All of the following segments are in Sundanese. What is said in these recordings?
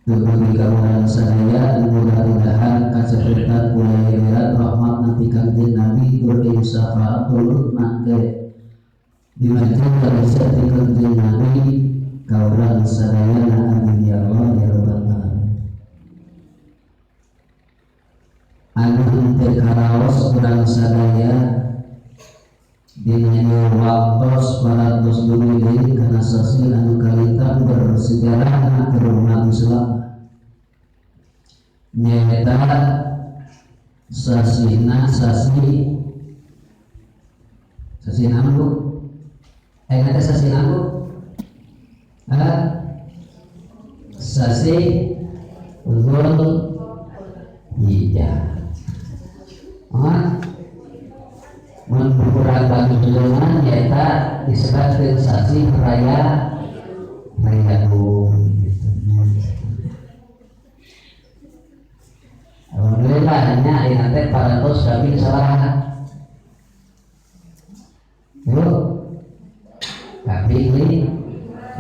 Dugi ka urang sadaya mudah-mudahan kacepetan kula rahmat nanti Kangjeng Nabi tur syafaat mangke di masjid bisa di Kangjeng Nabi ka urang sadaya, amin ya Allah ya rabbal alamin. Anu henteu karaos urang sadaya dina ieu waktos parantos dugi deui kana sasih anu kalintang bersejarah keur umat Islam, nyaeta sasihna sasih sasih naon, Bu? Eh, teh sasih naon, Bu? Ah, sasih Dzul Hijjah. Ah, mun kurang bagi tulungan nyaeta disebutkeun sasih raya raya gitu. Alhamdulillah nya ayeuna teh parantos kaping sabaraha? Bu, kaping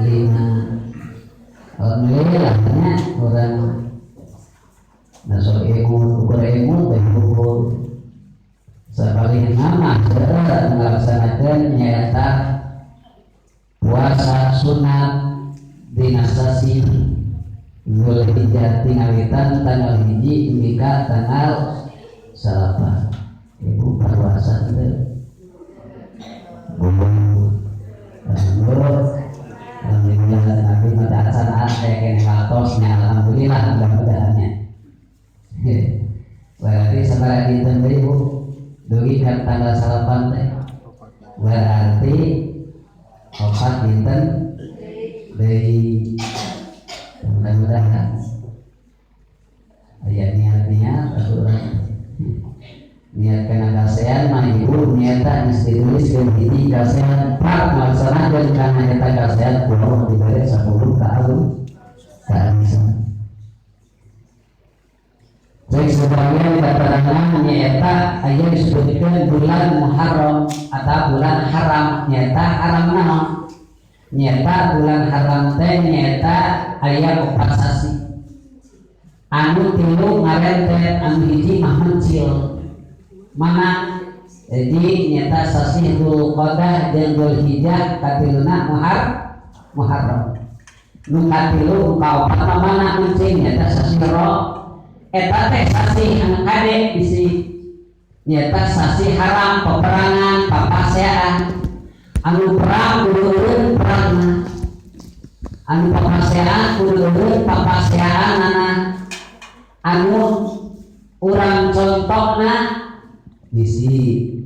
lima. Alhamdulillah nya urang nasok emut, ukur emut teh ukur sabalih nama melaksanakan nyaeta puasa sunat dina sasih Dzulhijjah tingawitan tanggal 1 dugi ka tanggal 9. Ibu puasa teu? Alhamdulillah, Nabi mah acan aya keneh waktosnya, alhamdulillah, mudah-mudahannya. Berarti sabaraha dinten deui, Bu? Dugi ka tanggal 9 teh. Berarti 4 dinten deui. Mudah-mudahan aya niat-niat atuh urang niat kana kasean mah, Ibu, niatan geus dituliskeun hiji kasean pak ngalaksanakeun kana eta kasean ku Allah dibere 10 kaalisan. Cek sebagian keterangan nyaeta aya disebutkeun bulan Muharram atau bulan haram. Nyaeta haram naon? Nyaeta bulan haram teh nyaeta aya 4 sasih anu 3 ngarentet, anu 1 mah mencil. Mana? Jadi nyaeta sasih Dzulqa'dah jeung Dzulhijjah, katiluna Muharram. Nu katilu, nu kaopat mah mana mencil? Nyaeta sasih Ro eta teh sasih anu kade bisi nyaeta sasih haram peperangan, papasean. Anu perang kudu eureun perangna, anu papasean kudu eureun papaseanana. Anu urang contokna bisi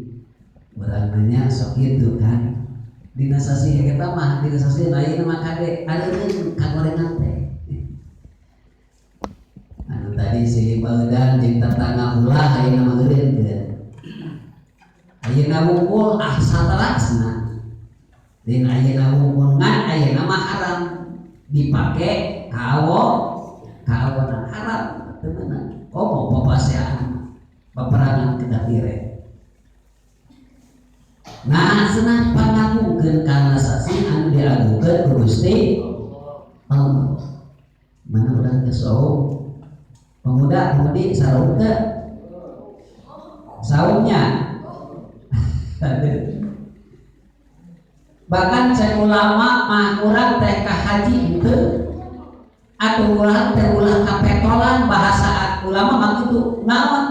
urang nanya sok kitu kan dina sasih eta mah, dina sasih lain mah kade areureun kagorengan teh anu tadi si baeudan jeung tetangga ulah, ayeuna mah eureun teh. Ayeuna wungkul ah saterasna din ayeuna wungkul, ngan ayeuna mah haram dipake kawo kawonan, haram teu meunang. Komo papasean, peperangan kedah dire. Nah, senang pangagungkeun kana sasih anu diagungkeun ku Gusti Allah. Mana urang teh saum? Pemuda pemudi saum teu? Saumnya. Bahkan cek ulama mah urang teh ka haji henteu atau urang teh ulah kapetolan, bahasa ulama mah kitu. Naon?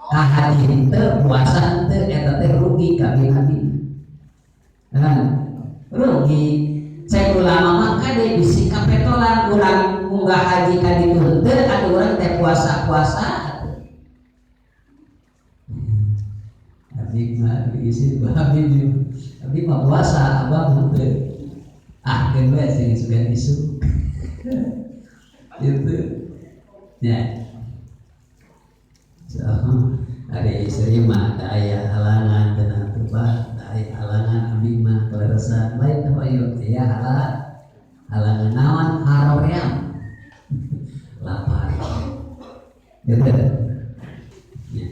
Ka haji henteu, puasa henteu, eta teh rugi kabeh-kabeh. Nah, rugi. Cek ulama mah kade bisi kapetolan urang munggah haji ka ditu henteu atuh urang teh puasa-puasa. Abi mah diisi abi abi mah puasa, abah henteu. Ah, keun we sing sugan isuk. Itu ya. So, ada istri mah ada aya halangan tenang tuh bah, ada aya halangan abi mah kaleresan lain teh ayo aya halangan naon? Haroream, lapar gitu ya.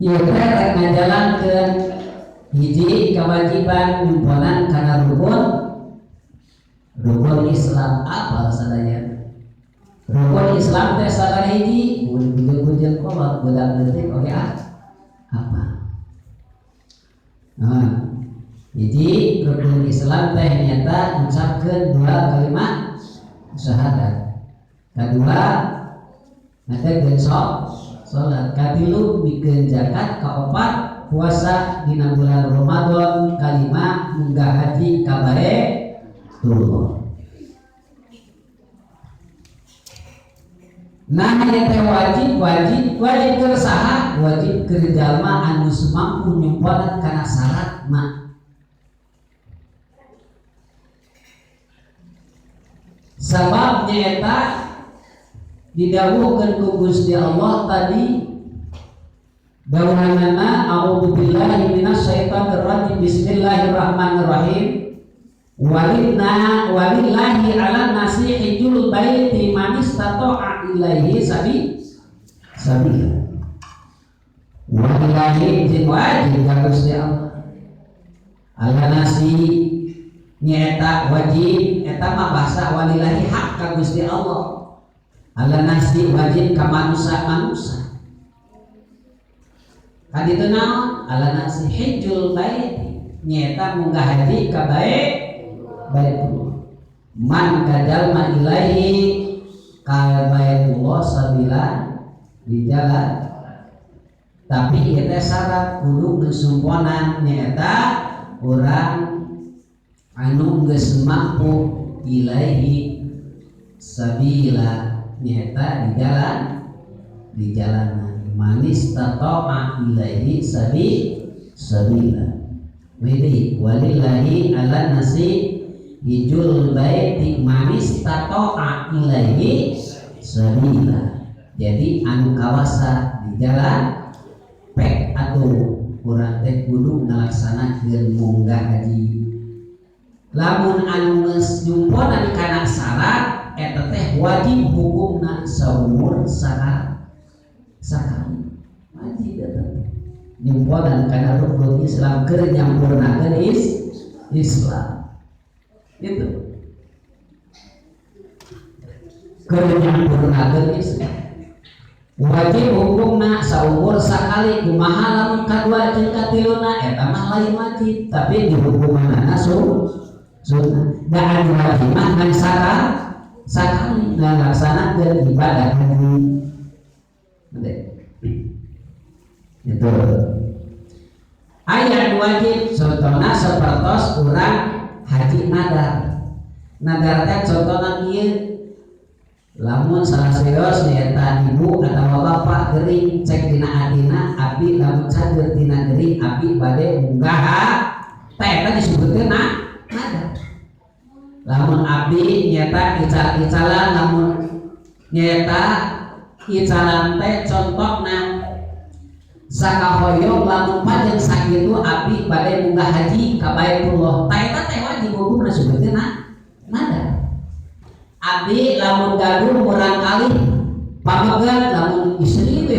Ieu teh rek ngajalankeun hiji kewajiban nyumponan kana rukun. Rukun Islam apa sadaya? Rukun Islam teh sabaraha hiji? Bujeng-bujeng kolot budak leutik oge apa? Nah, jadi rukun Islam teh nyata ngucapkeun dua kalimat syahadat. Kedua ngadegeun salat, katilu mikeun zakat, kaopat puasa dina bulan Ramadan, kalima munggah haji ka Baitullah. Nah, ieu teh wajib wajib wajib keur saha? Wajib keur jalma anu mampu nyumponan kana syaratna. Sabab nyaeta didawuhkeun ku Gusti Allah tadi dawuhanana a'udzubillahi minasyaitonir rajim bismillahirrahmanirrahim walilna walillahi 'alan nasi hijjul baiti man istata'a ilaihi sabila. Walillahi jeung wajib ka Gusti Allah 'alan nasi nyaeta wajib eta mah bahasa walillahi hak ka Gusti Allah. Ala nasi wajib ka manusia-manusia. Kan itu naon? Ala nasi hijjul baiti nyaeta munggah haji ka Baitullah. Man kajalma ilaihi ka Baitullah sabila di jalan. Tapi ieu teh syarat kudu geus sumponan nyaeta urang anu geus mampu ilaihi sabila nyata di jalan di jalanan manis tato'a ilaihi sabila wili walillahi ala nasi hijul baiti manis tato'a ilaihi sabila. Jadi anu kawasa di jalan pek atau urang teh kudu ngalaksanakeun munggah haji. Lamun anu geus nyumponan kana syarat eta teh wajib hukumna saumur sakali wajib eta teh nyumponan kana rukun Islam keur nyampurnakeun Islam itu keur nyampurnakeun Islam wajib hukumna saumur sakali. Kumaha lamun kadua jeung katiluna eta mah lain wajib tapi dihukumanana sunnah. Da anu wajib mah ngan sakali ngalaksanakeun ibadah haji. Itu ayat wajib contohna sapertos urang haji nadar. Nadar teh contohna kieu lamun salah serius nyaeta ibu atawa bapak gering cek dina atina abdi lamun cager tina gering abdi bade munggah teh eta disebutkeun nadar. Lamun abdi nyaeta ical-icalan lamun nyaeta icalan teh contokna sakahoyong lamun pajeng sakitu abdi bade munggah haji ka Baitullah tah eta teh wajib hukumna disebutkeun nadar. Abdi lamun gaduh murang kali pamegat lamun istri we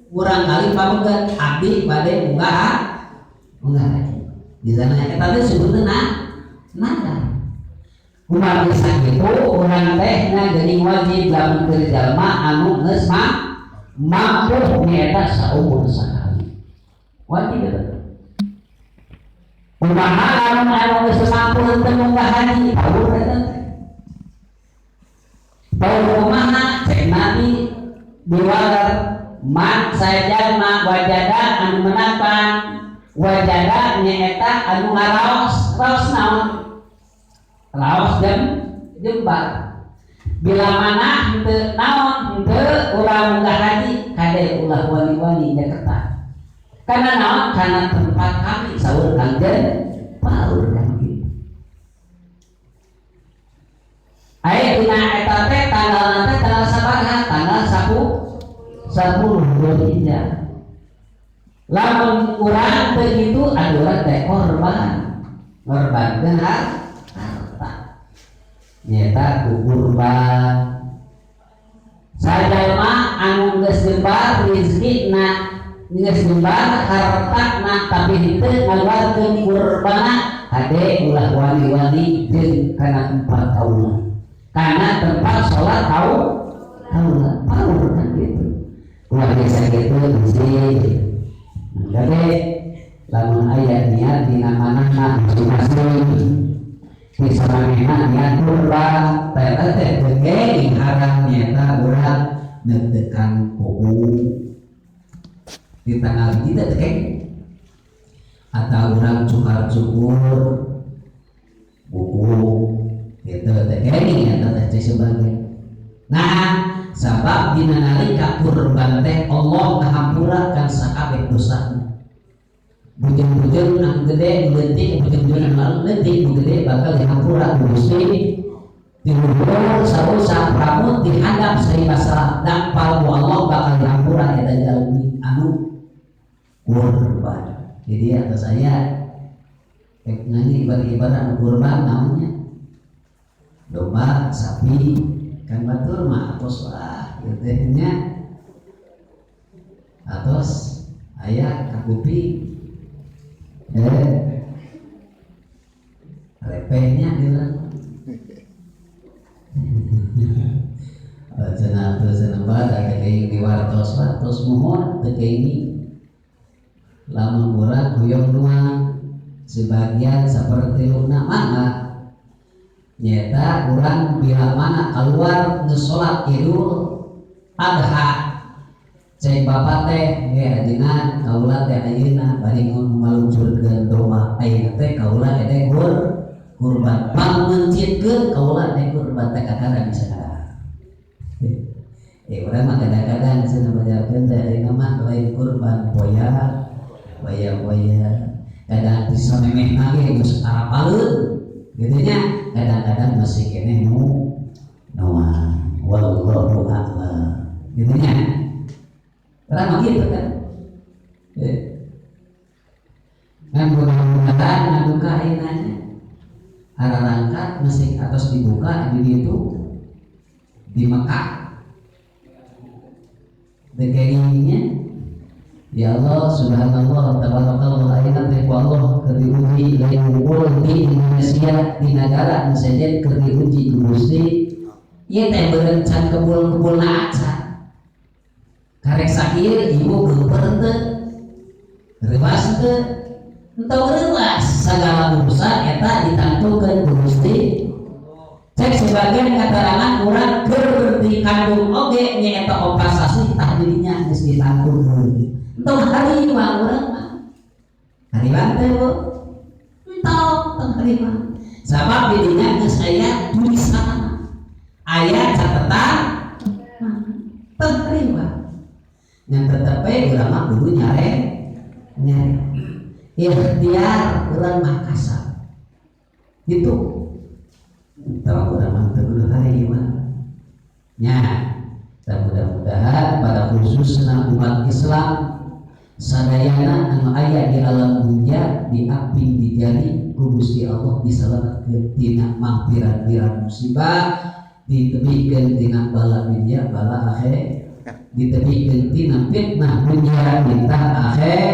murang kali pamegat abdi bade munggah haji di sana eta teh disebutkeun nadar. Kumaha bisa kitu urang teh nya geuning wajib lamun keur jalma anu geus mampu nyaeta saumur sakali wajib eta. Kumaha lamun anu geus mampu henteu munggah haji paur eta teh paur kumaha cek Nabi diwaler man sajalma wajada anu menapang wajada nyaeta anu ngaraos raos naon raos jembar bila mana henteu naon henteu urang munggah haji kade ulah wali-wali nyaketan karena naon karena tempat kami saur kangjeng paur kan gitu. Aya dina eta teh tanggal teh tanggal sabaraha tanggal 10 Dzulhijjah. Lamun urang teu kitu atuh urang teh korban ngorbankeun harta nyata ku kurban. Sajalma anu geus jembar rezekina geus jembar hartana tapi henteu ngaluarkeun kurbana Kade ulah wani-wani jeung kana tempat kaula, karena tempat sholat kau kaula paur kan gitu. Ulah biasa gitu hiji. Jadi lamun aya niat dina manahna masing-masing di samanehna niat kurban teh teh teh haram, nyata urang deg-degan kuku di tanggal hiji teh atau urang cukar cukur buku gitu teh kenging eta teh sebagai. Nah, sabab dina nalika kurban teh Allah ngahampura kan sakabeh dosana. Bujeng-bujeng anu gede nu leutik, bujeng-bujeng anu leutik nu gede bakal dihampura ku Gusti. Di luhur sarusa pramun dihandap sai masalah dampal ku Allah bakal dihampura eta jalmi anu kurban. Jadi atas saya rek nyanyi ibadah-ibadah anu kurban namanya domba, sapi kan batur mah atos lah gitu nya, atos aya kakuping repehnya bilang cenah teu cenah bae teh di wartos wartos muhun teu kenging. Lamun urang hoyong nuang sebagian sapertiluna mangga, nyata urang bila mana keluar ngesolat Idul Adha, cek bapak teh ge ajengan kaula teh ayeuna bari ngaluncurkeun domba ayeuna teh kaula teh kurban, pangmencitkeun kaula teh kurban teh kakara bisa kadahar. Urang mah kadang-kadang cenah bajarkeun teh ayeuna mah lain kurban, poya poya poya kadang di samemehna ge geus arapaleun gitu nya, kadang-kadang masih keneh nu nuang, wallahu a'lam gitu nya. Orang mah gitu kan. Kan mudah-mudahan ngaduka ayeuna nya arangkat masih atas dibuka di ditu di Mekah. Dekengingnya ya Allah, subhanallah, tabarakallah, ayeuna teh ku Allah keur diuji lain unggul di Indonesia, di negara nu sejen keur diuji ku Gusti. Ieu teh beureun can kebul-kebulna acan. Karek sakieu ibu geumpeur teu, reuwas teu, entong reuwas, sagala urusan eta ditangtukeun ku Gusti. Cek sebagian keterangan urang keur dikandung oge nyaeta opat sasih tah dirinya geus ditangtukeun. Entong harima urang mah. Harima teh Bu. Entong tong harima. Sabab di dinya geus aya tulisan. Aya catatan tong harima. Yang tetep we urang mah kudu nyare nyare. Ikhtiar urang mah kasar. Gitu. Tahu urang mah teu kudu harima. Nya, dan mudah-mudahan pada khususnya umat Islam sadayana anu aya di alam dunia diaping dijari ku Gusti Allah, diselamatkeun tina mangpiran-piran musibah, ditebihkeun tina bala dunia bala akhir, ditebihkeun tina fitnah dunia fitnah akhir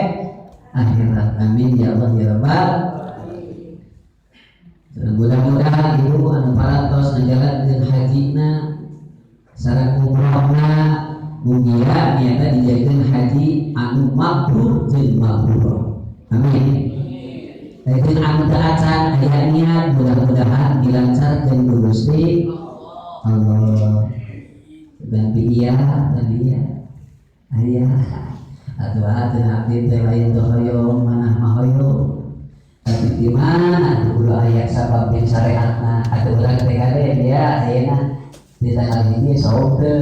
akhirat. Amin ya Allah ya Rabbal. Mudah-mudahan ibu anu parantos ngajalankeun hajina sareng umrohna mugia nyata dijadikan haji anu mabrur jeung mabrur. Amin. Jeung anu teu acan aya niat, mudah-mudahan dilancarkeun ku Gusti Allah. Dan iya dan iya aya atuh atuh abdi teh lain teu hoyong manah mah hoyong, tapi di mana atuh kudu aya sabab jeung syariatna. Atuh urang teh kade dia ayeuna di tanggal hiji saum teu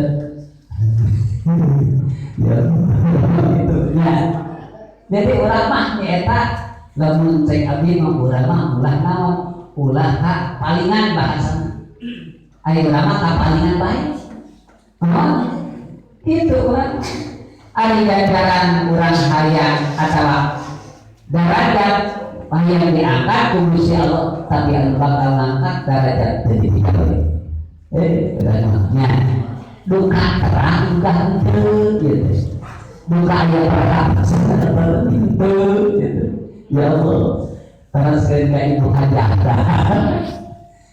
ya gitu nya. Jadi urang mah nyaeta lamun cek abdi mah urang mah ulah naon, ulah ka palingan bahasana. Aya urang mah ka palingan bae. Oh, itu urang ari ganjaran urang hayang atawa derajat hayang diangkat ku Gusti Allah, tapi anu bakal ngangkat derajat teu dipikir nya duka terang duka henteu gitu, duka aya perkara henteu gitu. Ya Allah. Terus ke ibu hajah.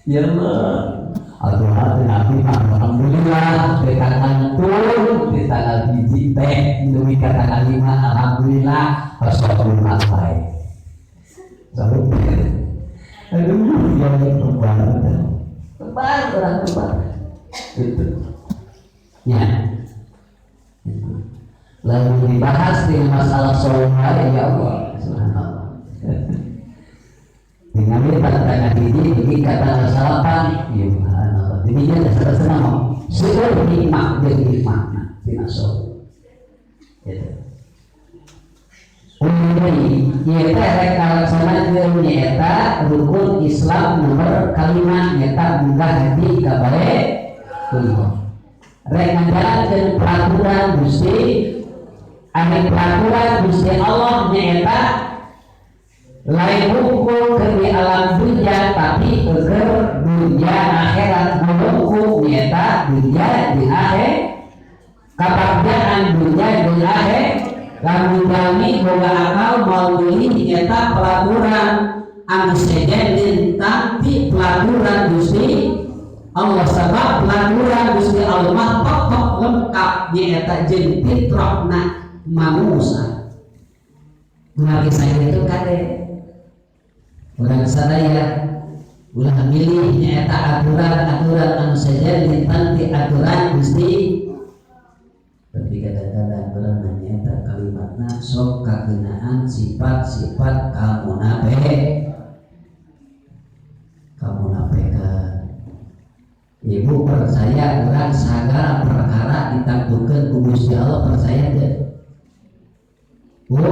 Ya Allah. Atuh hati nabi mah alhamdulillah teh kantun di tanggal 1 teh dugi ka tanggal 5, alhamdulillah rasulullah wae. Selalu. Aduh, ya kebal. Kebal orang kebal. Itu. Ya. Itu. Lalu dibahas di masalah sholat, ya Allah, subhanallah. Dengan tanda hiji jadi kata salapan, ya subhanallah. Jadi dia dasar senang seueur hikmah jeung hikmahna tina sholat. Gitu. Umi nyaeta rek ngalaksanakeun nyaeta rukun Islam nomor kalima, nyaeta munggah haji ka Baitullah. Rek ngajalankeun peraturan Gusti, ari peraturan Gusti Allah nyaeta lain hukum ke di alam dunia, tapi keur dunia akhirat. Hukum nyaeta dunia di akhir, kabagjaan dunia di akhir. Lamun jalmi boga akal mau milih nyaeta peraturan anu sejen lintang ti peraturan Gusti Allah, sabab peraturan Gusti Allah mah pokok lengkap, nyaeta jeung fitrahna manusia. Mari saya itu kade urang sadaya ulah milih nyaeta aturan-aturan anu sejen lintang ti aturan Gusti. Tapi kadang-kadang urang nanya kalimatna sok kagenaan sifat-sifat kamunafik kamunafikan. Ibu percaya urang segala perkara ditentukan ku Gusti Allah, percaya teu, Bu?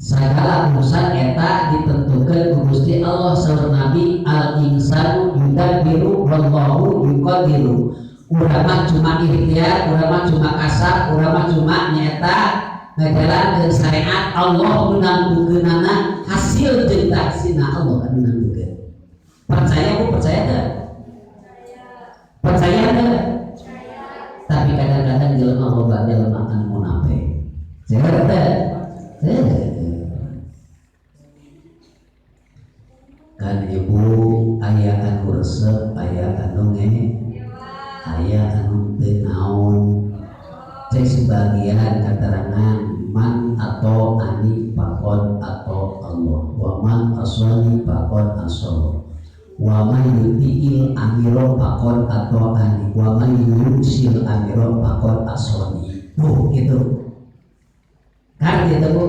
Segala urusan eta ditentukan ku Gusti Allah. Saur Nabi, al insanu yudabbiru wallahu yuqaddiru. Urang mah cuma ikhtiar, urang mah cuma kasar, urang mah cuma nyaeta ngajalankeun syariat Allah, nu nangtukeunana hasil jeung taksina Allah anu nangtukeun. Percaya, Bu? Percaya teu? Percaya teu? Tapi kadang-kadang jelema, loba jelema anu munafik. Seueur teu? Seueur. Kan ibu aya anu resep, aya anu nge, aya anu teu naon. Cek sebagian keterangan, man atho'ani faqod atho'a Allah wa man ashoni faqod ashallah wa man yuthi'il amiro faqod atho'ani wa man yu'sil amiro faqod ashoni. Tuh gitu kan gitu, Bu.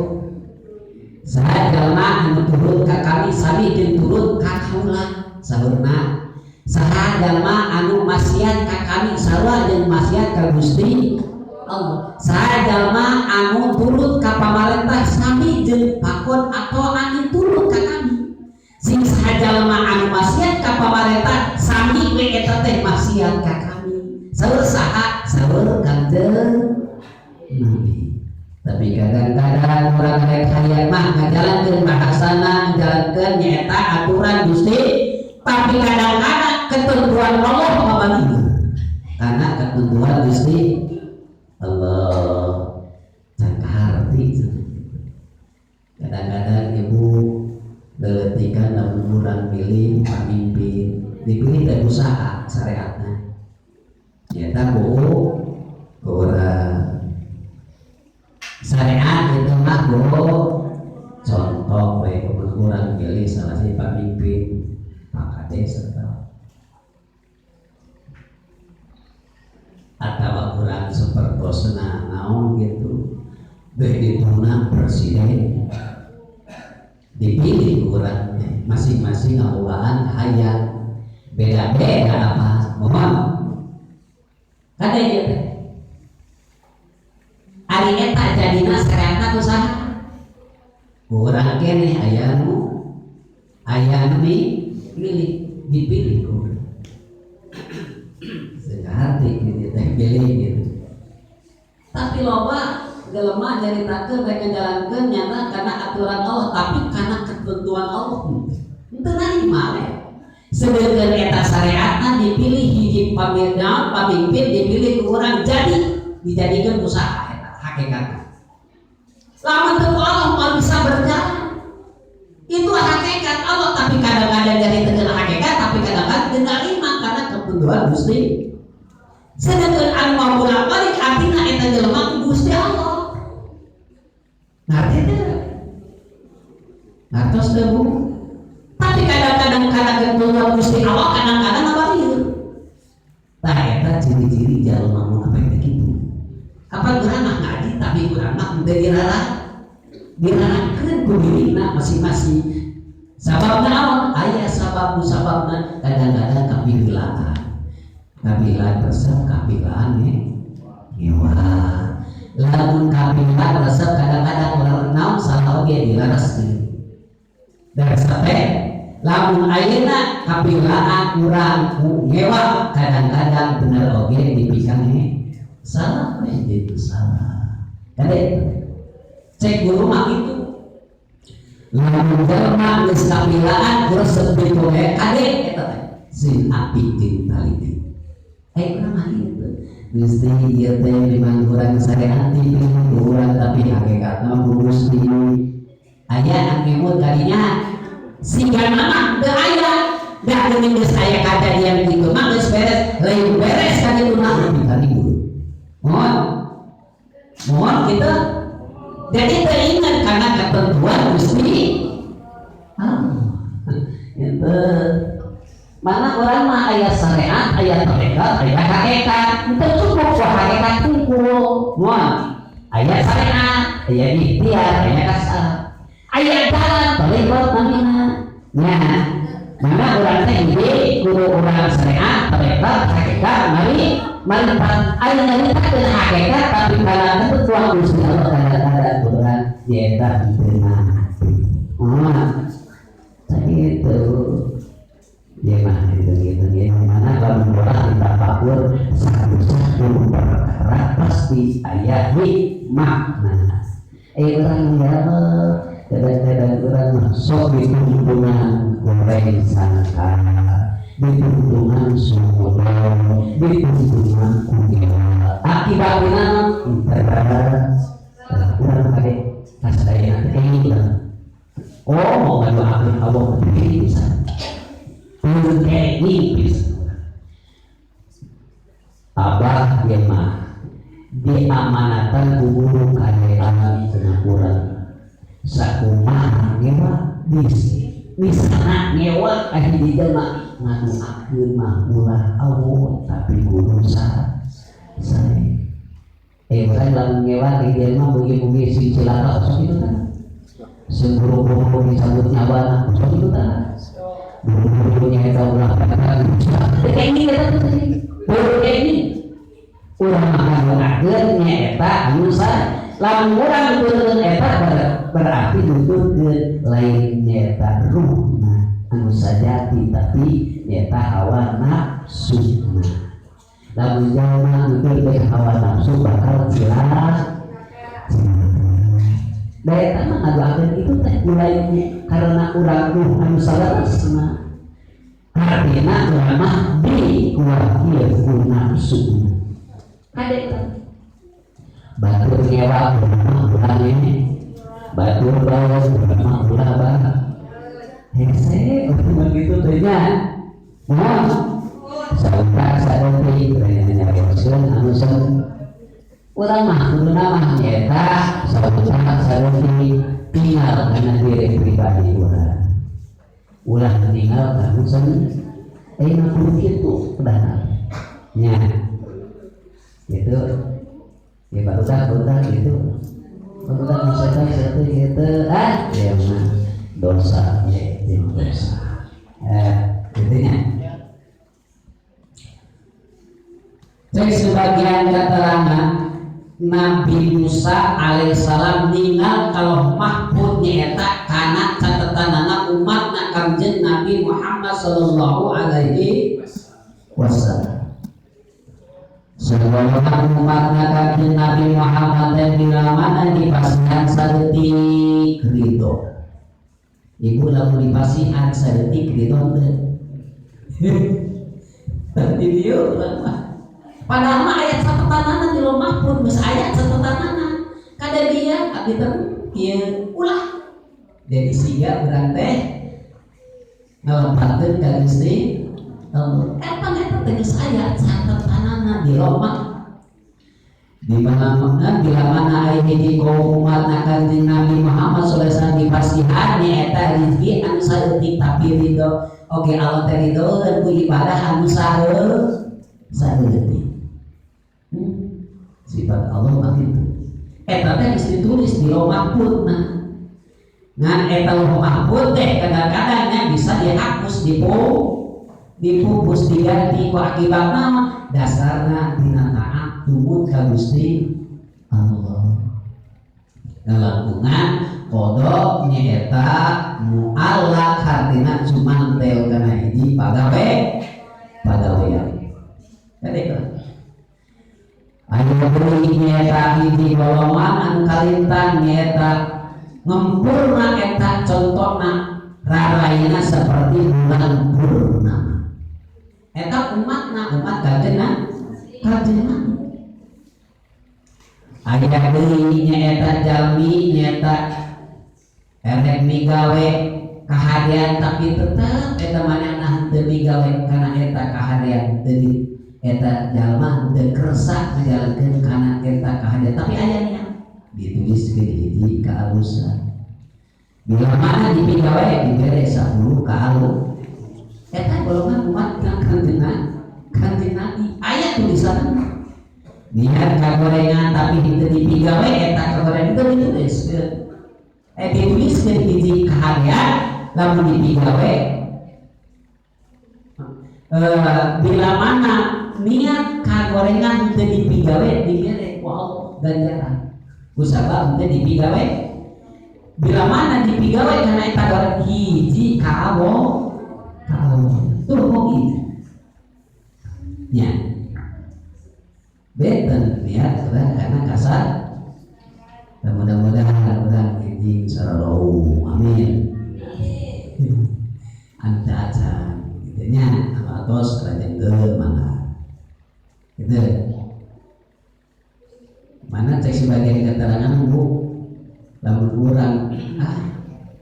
Saha jalma anu turut ka kami sami jeung turut ka kaula saurna. Saha jalma anu maksiat ka kami sarua jeung maksiat ka Gusti Allah. Saha jalma anu turut ka pamarentah sami jeung faqod atho'ani turut ka kami. Sing saha jalma anu maksiat ka pamarentah sami we eta teh maksiat ka kami. Saur saha? Saur Kanjeng Nabi. Tapi kadang-kadang orang rek hayang mah ngajalankeun bahasana ngajalankeun nyaeta aturan Gusti, tapi kadang-kadang ketentuan Allah mabalieur karena ketentuan Gusti Allah can kaharti. Kadang-kadang ibu leletikan lamun urang milih pamimpin, dipilih teh usaha syariatna nyaeta ku urang syariat itu mah bu. Contoh we, urang milih salah si pamimpin, Pak Kades atau urang sepertosna naon gitu beh dituna presiden, dipilih urang. Masing-masing ngabogaan hayang beda-beda. Apa mohon kade gitu, ari eta jadina syariatna ku saha? Urang keneh, aya nu milih, dipilih ku urang. Hati gitu teh pilih gitu. Tapi loba jelema nyaritakeun rek ngajalankeun nyata karena aturan Allah, tapi karena ketentuan Allah henteu narima we. Sedengkeun eta syariatna dipilih hiji pamimpin, pamimpin dipilih ku urang, jadi dijadikeun usaha eta hakikatna. Lamun teu ku Allah mah bisa berjalan. Allah, tapi kadang-kadang nyaritakeun hakikat, tapi kadang-kadang teu narima karena ketentuan Gusti. Sedangkan anu mau bolak-balik artinya eta jelema ku Gusti Allah. Ngerti teu? Ngartos teu, Bu? Tapi kadang-kadang karena ketentuan Gusti Allah, kadang-kadang ngabalieur. Tah, eta ciri-ciri jalma munafik teh kitu. Apa urang mah ngaji, tapi urang mah henteu dirarakeun ku dirina masing-masing. Sabab naon? Aya sabab, sababna kadang-kadang kapiheulaan. Kapilaan resep, kapilaan ngewa. Lamun kapilaan resep, kadang-kadang urang naon salah oge dilareskeun. Dan sampai lamun ayeuna kapilaan urang ku ngewa, kadang-kadang bener oge dipikang salah we, gitu salah. Kade cek guru mah gitu. Lamun jelema geus kapilaan resep gitu we, kade eta teh sing apik jeung taliti. Eh, urang mah gitu. Gusti, ieu teh memang urang syariat urang, tapi hakikatna mah ku Gusti. Aya anu ngemut kadinya siga nama teu aya da geuning geus aya kajadian kitu mah geus beres, lain beres ka ditu mah lebih karibut. Mohon mohon gitu. Jadi teringat karena ketentuan Gusti Allah gitu. Mana urang mah aya syariat, aya tarekat, aya hakikat. Itu cukup ku hakikat kumpul. Mohon, aya syariat, aya ikhtiar, aya kasar, aya jalan tarekat namina nya. Mana urang teh ide kudu urang syariat, tarekat, hakikat, mari maripat aya nyaritakeun hakikat, tapi kana ketentuan Gusti Allah kadang-kadang urang nyaeta henteu ngarti. Oh, sakitu. Ya mah gitu gitu ya. Mana lamun urang ditafakur satu-satu perkara pasti aya hikmahna. Eh, urang ya kadang-kadang urang mah sok ditungtungan goreng sangka, ditungtungan sumodon, ditungtungan kudewa, akibatnya terus urang kade kasadayana teh kayak gitu. Oh, mau ngadoakeun Allah teh bisa kayak bisa. Abah dia mah diamanatan ku guru kadean cenah urang sakumaha ngewa misalna ngewa ka hiji jelema, ngadoakeun mah ulah Allah, tapi kudu sae. Eh, urang lamun ngewa di jelema, mugi-mugi sing cilaka, sok kitu tah. Sing buru-buru dicabut nyawana, sok kitu tah. Buru-buru nyaeta ulah padahal kayak ini eta tuh buru kayak ini. Urang mah ngadoakeun nyaeta anu sae. Lamun urang nuturkeun eta berarti nuturkeun lain nyaeta ruhna anu sajati, tapi nyaeta hawa nafsuna. Lamun jalma nuturkeun hawa nafsu bakal cilaka. Da eta mah ngadoakeun itu teh mulai karena urang ruh anu saleresna. Artinya urang mah dikuatir ku nafsu. Kade batur ngewa mah urang ini, batur bawa urang mah ulah bah hese urang gitu teh nya. Mohon sauta sadetik nyarioskeun anu sen urang mah kuduna mah nyaeta sauta sadetik tinggal kana diri pribadi urang, ulah tinggal kana sen eh mah kudu kitu udah nya gitu ya. Barudak gitu, barudak masyarakat seperti gitu. Ah ya mah dosa ya, itu dosa gitu nya. Cek sebagian keterangan, Nabi Musa alaihissalam ningal kalau mahfud nyaeta kana catetanana umatna Kangjeng Nabi Muhammad sallallahu alaihi wasallam. Sebelum umatna Kangjeng Nabi Muhammad teh bila mana dipasihan sadetik ridho. Ibu, lamun dipasihan sadetik ridho teu? Tapi dia urang mah padahal mah aya catetanana di Lauh Mahfud, geus aya catetanana. Kada dia abdi teh kieu ulah. Jadi siga urang teh Ngalempatkeun ka Gusti Allah. Eta eta teh geus aya catetanana di Roma. Di mana bila mana aya hiji kaum umat Kanjeng Nabi Muhammad sallallahu alaihi wasallam dipasihan nyaeta rezeki anu saeutik tapi ridho. Oke, Allah teh ridho ku ibadah anu saeutik. Sifat Allah mah kitu. Eta teh geus ditulis di Lauh Mahfud. Nah, ngan eta Lauh Mahfud teh kadang-kadangnya bisa dihapus, dipupus, diganti ku akibat naon? Dasarna dina taat tumut ka Gusti Allah. Ngalangkungan qada nyaeta muallaq, hartina cumantel kana hiji pagawean. Jadi aya deui nyaeta hiji golongan anu kalintang, nyaeta ngempurna eta contohna raraina seperti bulan purnama. Eta umatna umat Kanjeng Kanjeng Nabi. Aya deui nyaeta jalmi nyaeta erek migawe kahadean tapi tetep eta manehna henteu migawe kana eta kahadean, teu eta jalma henteu kersa ngajalankeun kana eta kahadean, tapi aya niat ditulis ke hiji kaalusan. Bila mana dipigawe dibere 10 kaalu. Eta golongan umat Kanjeng Kanjeng Nabi aya tulisan niat kagorengan tapi henteu dipigawe, eta kagorengan itu ditulis, dituliskeun hiji kahadean lamun dipigawe. Bila mana niat kagorengan henteu dipigawe dibere ku Allah ganjaran kusabab henteu dipigawe. Bila mana dipigawe karena eta goreng hiji kaawo tuh kok gitu nya benten niat urang karena kasar. Dan mudah-mudahan urang anjing sararau, amin. Anta acan gitu nya, anu atos lajengkeun mana gitu. Mana cek sebagian keterangan, Bu, lamun urang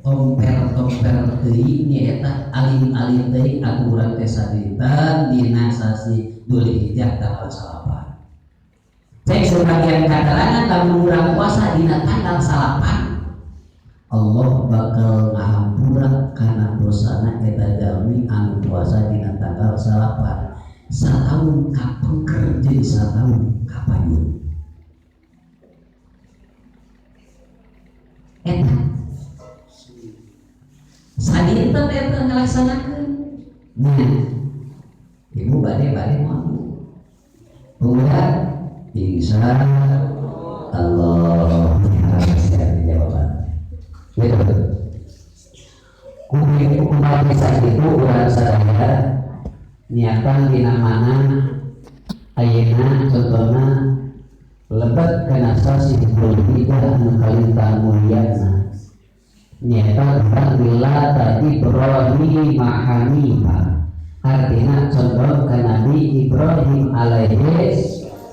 tomper-tomper teuing nyaeta alim-alim teuing atuh urang teh sadinten dina sasi Dzulhijjah tanggal 9. Cek sebagian keterangan, lamun urang puasa dina tanggal 9, Allah bakal ngahampura kana dosana eta jalmi anu puasa dina tanggal 9 satahun kapengker jadi satahun kapayun. Eta sadinten eta ngalaksanakeun nya. Ibu bade bade moal pemuda, insya Allah jawaban gitu. Kumaha bisa itu urang sadaya niatan dina mana ayeuna contohna lebet kana sasi Dzulhijjah anu kalintang mulyana, nyaeta urang millata Ibrahim hanifa, artina contoh ka Nabi Ibrahim alaihi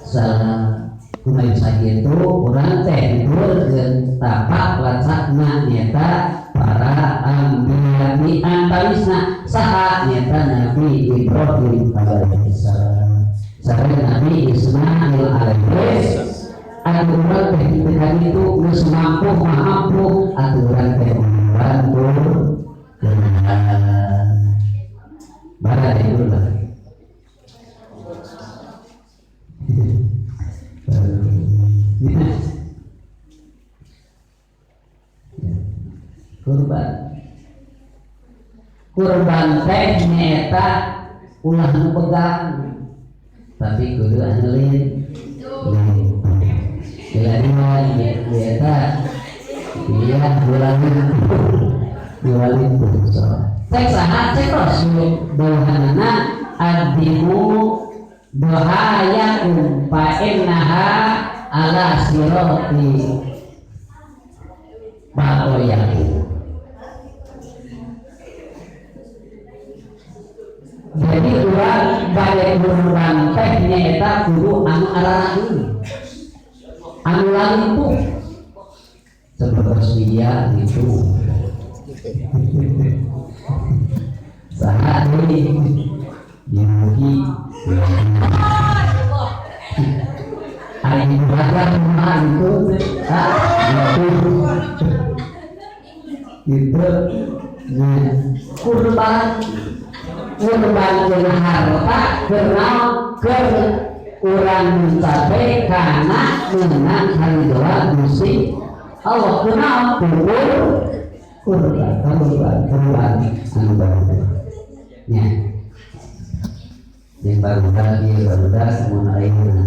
salam. Kumaha sakitu urang teh nuturkeun tapak lacakna nyaeta para anbiya, di antawisna saha? Nyaeta Nabi Ibrahim alaihi salam sareng Nabi Ismail alaihi. Atuh urang teh teu itu geus mampu mah mampu, atuh urang teh bantu bara itu lah. Kurban, kurban teh nyaeta ulah nu pegang tapi kudu anu lin bila dia iya bulan itu. Cek saha? Cek Rasul dawuhanana adimu dohayakum fa innaha ala sirati baqoyaku. Jadi urang bade kurban teh nyaeta kudu anu araraeun, anu lalimpuh seperti media gitu. Saha deui Yuki. Ari ibu hajar mah itu ah gitu gitu. Kurban kurban jeung harta keur naon? Keur urang mencapai kana meunang karidhoan Gusti Allah. Keur naon? Kurban kurban kurban kurban anu baru nya jeung barudak ieu, barudak mun ayeuna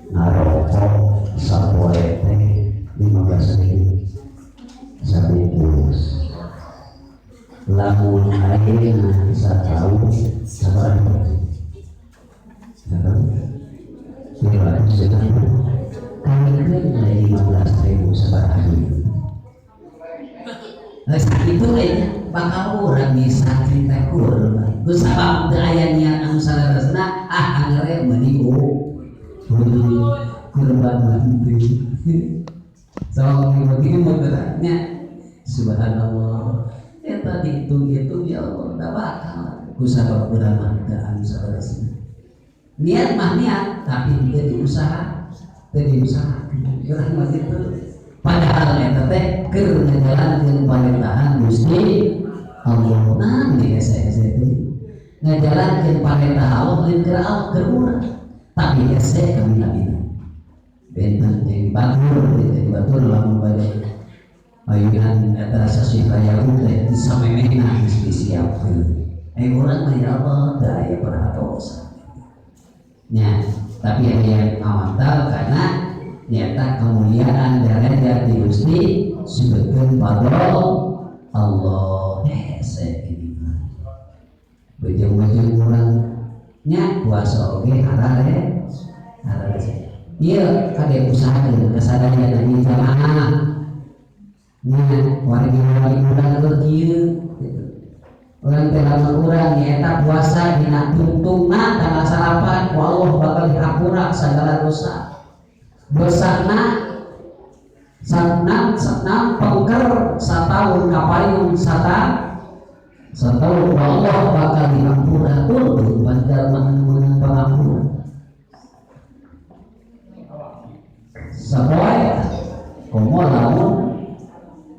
ngarokok sapoe teh 15.000 sabungkus, lamun ayeuna sataun sabaraha? Sataun 300 setengah. Kalikeun 15.000 sabaraha duit? Nah, sakitu we bakal urang bisa cerita kurban. Ku sabab teu aya niat anu saleresna, ah angere meuni kurban mah henteu. Sok begitu mah nya. Subhanallah. Eta dihitung-hitung, ya Allah, da bakal ku sabab urang mah teu anu saleresna. Niat mah niat, tapi teu diusaha, teu diusahakeun. Urang mah kitu. Padahal eta teh keur ngajalankeun parentahan Gusti Allah. Nah, hese-hese teh ngajalankeun parentah Allah lain keur Allah, keur urang. Tapi hese kami nabina. Benten jeung batur, jeung batur lamun bade ayunan eta sasih raya teh disamemehna geus disiapkeun. Eh, urang mah ya Allah teu aya perhatosan. Nya, tapi aya ngawantal karena nyata kemuliaan derajat di Gusti sebetulnya fadl Allah. Hese ini mah bejeng-bejeng urang nya puasa oge harare harare. Ieu kade usahakeun kasadayana ieu jamaah nya, wargi-wargi urang keur kieu gitu. Urang teh lamun urang nyaeta puasa dina tungtungna tanggal 9, ku Allah bakal dihampura segala dosa. Dosana sanam sanam pengker satahun kapayun satahun Allah bakal dihampura. Untung bandar menang pangampura sapoe komo lamun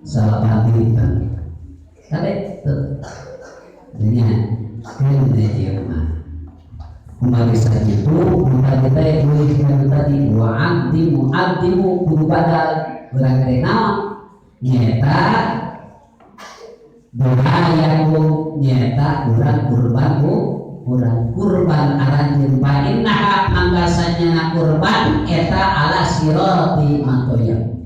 salapan dinten kade teu nya keun ieu mah. Kumari sakitu tadi teh euy tadi wa abdimu abdimu kudu badal urang teh naon nyaeta doa yang nyaeta urang kurban ku urang kurban aranjeun fa innaha manggasanya kurban eta ala sirati matoya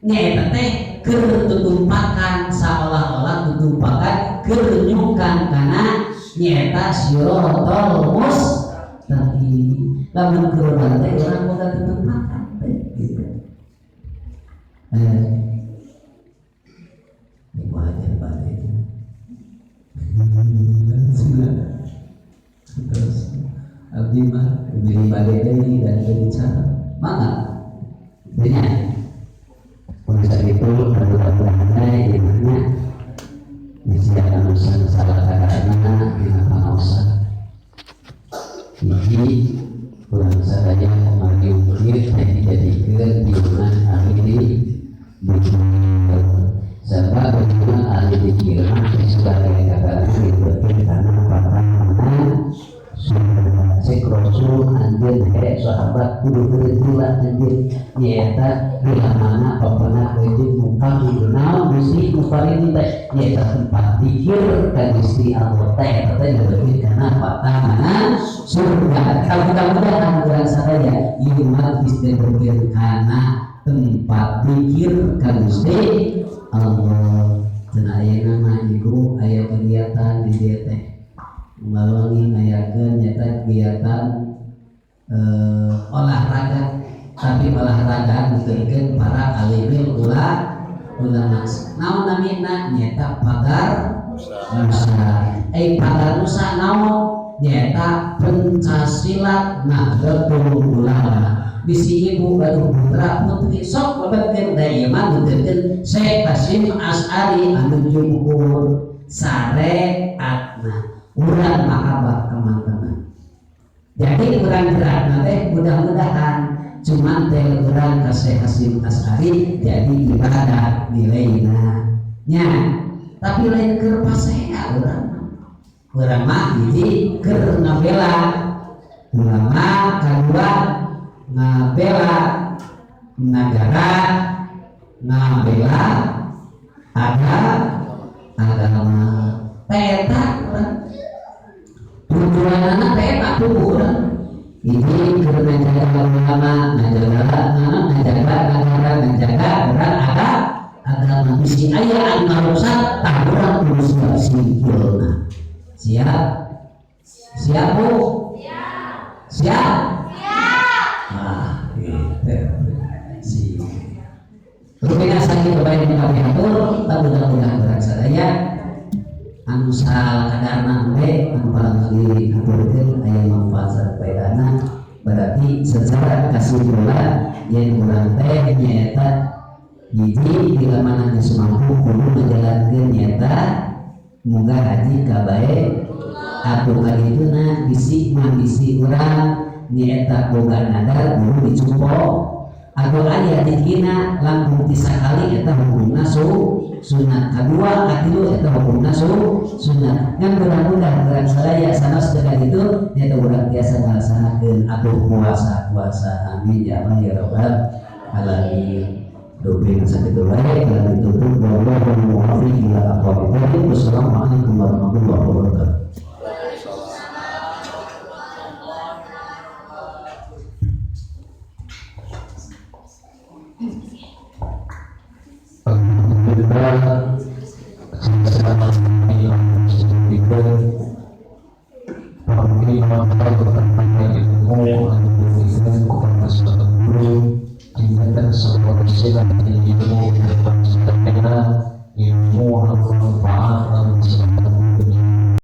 nyaeta teh keur tutumpakan, saolah-olah tutumpakan keur nyungkan kana nyaeta siratal mustaqim. Lamun kurban teh urang boga tutumpakan teh gitu. Ibu hajar balik terus abdi mah beli balik deui dan beli cara mangga banyak. Pemirsa itu mudah-mudahan gimana disiapkan salah karena dina pangaosan hiji urang sadaya kumargi ieu teh dijadikeun piungan ahli dikir, sebab piungan ahli dikir mah sebagai kata disebutkeun karena papangan surga. Cek Rasul anjeun, he sahabat, kudu heula anjeun nyaeta bila mana papana wajib muka kudu naon Gusti mufarin teh nyaeta tempat dikir ka Gusti Allah teh eta teh dilebetkeun kana papangan surga. Mudah-mudahan urang sadaya ieu mah geus dilebetkeun kana tempat dikir ka Gusti Allah. Cenah ayeuna mah ibu aya kegiatan di dieu teh ngawangi ngayakeun nyata kegiatan olahraga, tapi olahraga dikeurkeun para alimil ulama. Naon namina? Nyata pagar Nusa. Pagar Nusa naon? Nyata pencak silat Nahdlatul Ulama. Bisi ibu gaduh putra putri sok lebetkeun, da ieu mah nuturkeun Syekh Hasyim Asy'ari anu jumhur syariatna. gerakna urang mahabbah teman-teman. Jadi urang gerakna teh mudah-mudahan cuman teh urang ka Syekh Hasyim Asy'ari jadi ibadah nilaina nya, tapi lain keur pasea urang mah. Urang mah hiji keur ngabela ulama, kedua ngabela negara, ngabela ada agama. Teta urang tujuanana teta tubuh urang ini keur ngajaga ulama, ngajaga ngajaga negara, ngajaga urang ada agama. Bisi aya anu ngarusak tah urang kudu siap singkilna. Siap? Siap, Bu? Siap? Ah, gitu. Siap. Rupina sakitu bae nu kami atur, mudah-mudahan urang sadaya anu sakadarna we anu paling diaturkeun aya manfaat sareng faedahna. Berarti secara kesimpulan yen urang teh nyaeta hiji bila mana geus mampu kudu ngajalankeun nyaeta munggah haji ka bae atuh kadituna bisi mah bisi urang nyaeta boga nadar kudu dicumpo atau aya dikina langkung ti sakali eta hukumna sunat, kadua katilu eta hukumna sunat. Ngan mudah-mudahan urang sadaya sanos dekat itu nyaeta urang tiasa ngalaksanakeun atuh puasa-puasa. Amin ya Allah ya rabbal alamin. Dope sakitu wae kalau ditutup, wallahu muwaffiq ila aqwamit thoriq. Wassalamualaikum warahmatullahi wabarakatuh. Alhamdulillah, ilmu anu diberikan kepada guru.